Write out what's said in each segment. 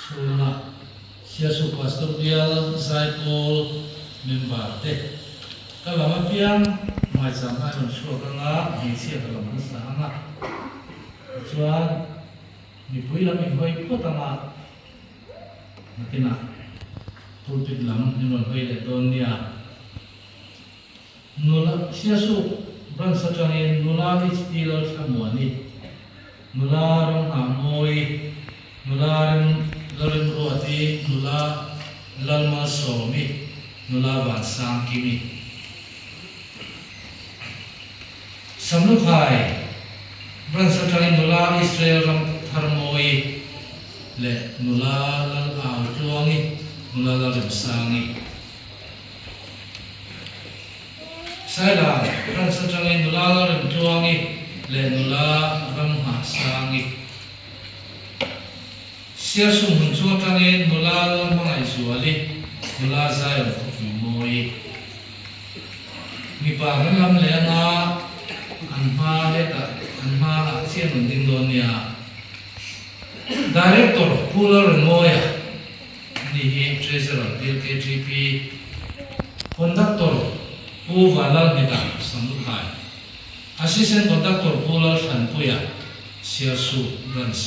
Chhunga Siasu Pastor Bial Zaipawl member te ka lam apiang hmaichang a rawn chhuak anga hmeichhia ka lam hmasa anga tichuan mipui lam inhawi phawt anga nakinah pulpit lam in rawn hawi leh dawn nia. Nula Siasu Branch atangin Nula HT Lalthlamuani, Nula Ramngahmawi, Nula Rem Lalremruati, Nula Lalmalsawmi, Nula Vansangkimi. Samlukhai Branch atangin Nula Israel Ramtharmawi leh Nula Lalautluangi, Nula Lalremsangi. Saila branch atangin nula Lalremtluangi leh nula Ramngahsangi. Sialsum hmun chung atangin nula Lalhmangaihzuali, nula Zion Khawpui Mawi. Mipa kan lam leh anga an hma hetah an hma ah chian rawn ding dawn nia. Director Pu Lalremmawia. Ani hi Treasurer Bill KTP, Conductor Pu Vanlalhmita Samlukhai, Assistant Conductor Pu Lalthlanpuia Sialsu Branch,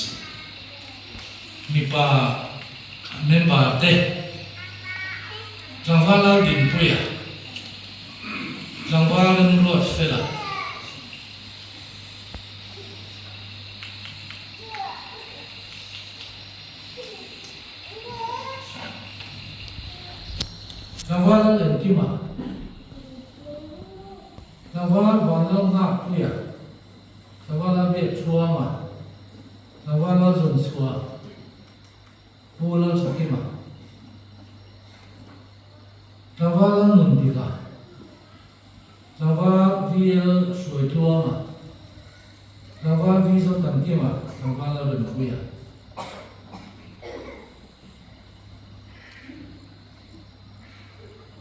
mipa member te Tlangval Laldinpuia, Tlangval Remruatfela, Tlangval lal engkima, Tlangval vanlal nghakpuia, Tlangval lal biak chhuanga, Tlangval lal zawn chhuah, Pu Lal Thakima, Tlangval lal nun dika, Tlangval VL Hruaitluanga, Tlangval V Zotankima, Tlangval Lalrempuia.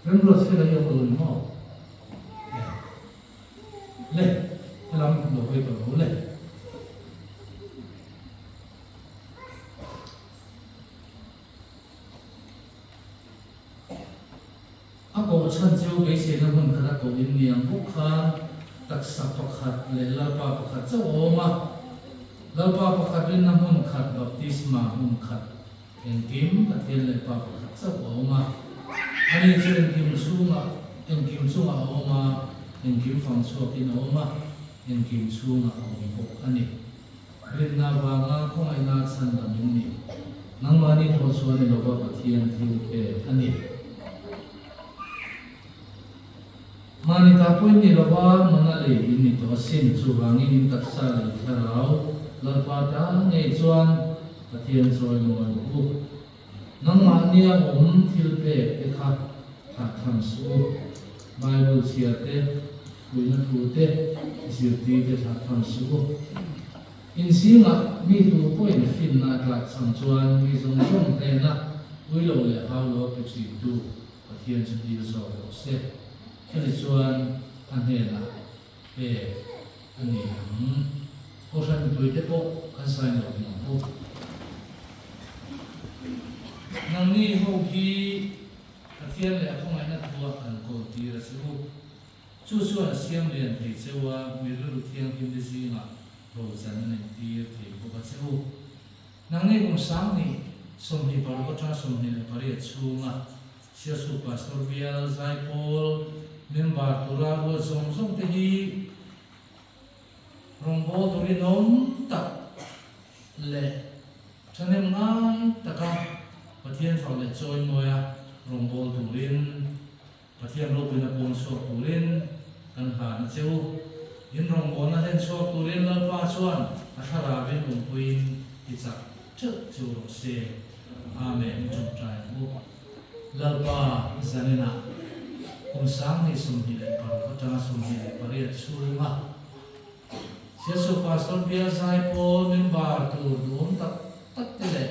Remruat fela hi a awm lo ni maw? Le, helam lo hawi tawh lo le. A koh chhan chu beiseina hmun khat a koh in ni ang bawk khan taksa pakhat leh Lalpa pakhat chauh a awm a. Lalpa pakhat rinna hmun khat, baptisma hmun khat, engkim Pathian leh Pa pakhat chauh a awm a. Ani chu engkim chhungah, engkim chungah a awm a, engkim fang chhuakin a awm a, engkim chhungah a awm bawk a ni. Rinna vanga khawngaihna chhan dam in ni. Nangmahni thawh chhuah ni lova Pathian thil pek a ni. Mahni ta pawhin ni lova mana lei in ni tawh asin. Chuvangin in taksa leh thlarau Lalpa ta ngei chuan Pathian chawi mawi rawh u. Nangmahnia awm thil pek te kha thlah tham suh u. Bible chhiar te, puihna thu te, zirtir te thlah tham suh u. Inzingah mi tu pawhin finna a tlak cham chuan mi zawng zawng hnena ui lo leh hau lo pe thintu Pathian chu dil zawk rawh se. Chumi chuan a hnenah pek a ni ang. Kohhran mipuite pawh kan sign lo hmu ang u. Nangni ho hi Pathian leh a khawngaihna thua kan kawl tir a che u. Chu chuan a siam lian thei cheu a, mi rilru thianghlimte zingah rochan a neih tir thei bawk a che u. Nangni kum 26 26 atanga 28 chhunga Sialsuk Pastor Bial Zaipawl member tura ruat zawng zawng te hi rawngbâwl tur inawm tak leh thahnem ngai taka Pathian fak leh chawimawia rawngbâwl turin Pathian ropuina pawn chhuak turin kan hlan a che u. In rawngbâwlna hlen chhuak turin Lalpa chuan a thlarauin awmpuiin ti chak teuh cheu rawh se. Amen. Tawngtai ang u. Lalpa zaninah kum 2026 atanga 28 chhunga Sialsuk Pastor Bial Zaipawl member tur duhawm tak tak te leh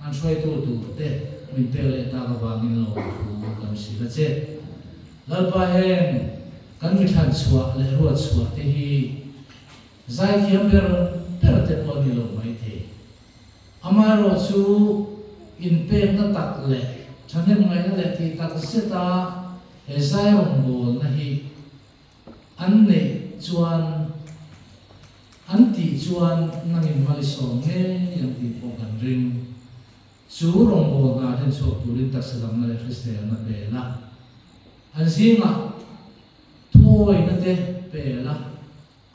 an hruaitu tur te min pek leh tak avangin lawm thu kan hrilh a che. Lalpa heng kan mithlan chhuah leh ruat chhuah te hi zaithiam ber ber te pawh a ni lo maithei. Amaherawhchu. inpekna tak leh thahnem ngaihna leh tih tak zeta he zai rawngbawlna hi an neih chuan an tih chuan nangin mal i sawm ngei ang tih pawh kan ring. Chu rawngbawlna a hlenchhuak turin taksa damna leh hriselna pe la, an zingah thuawina te pe la,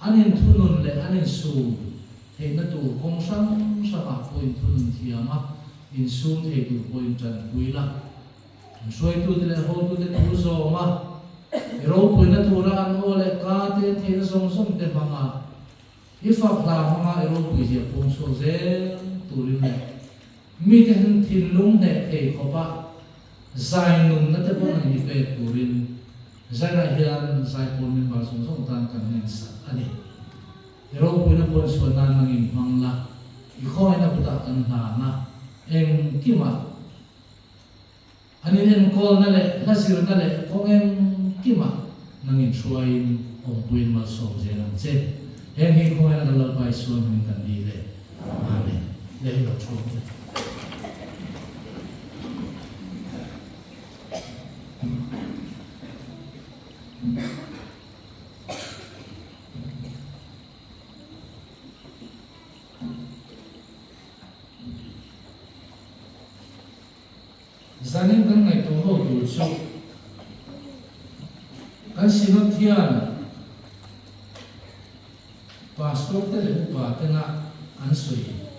An inthunun leh an insum theihna tur kawng hrang hrangah pawh inthunun thiam a, insum thei tur pawh intanpui la. An hruaitute leh hotute thu zawm a, i ropuina tura an aw leh ka te an theihna zawng zawng te hmang a, i fak hla hmanga i ropui zia pawm chhuak zel turin leh mite thinlung hneh thei khawpa zai nunna te pawh an i pek turin Zainah hian zaipawl member zawng zawng tan kan ngaihsak a ni. I ropuina pawn chhuah nan nangin hmang la, i khawngaihnna kutah kan hlan a, engkimah an inenkawlna leh hla zirna leh kawng engkimah nangin hruaiin awmpuiin malsawm zel ang che. Heng hi khawngaihna kan Lalpa Isua hming kan dil e. Amen. Leh i lo thu ang che. Zanin kan ngaihtuah ho tur chu kan Synod hian Pastor te leh upa tena an sawi.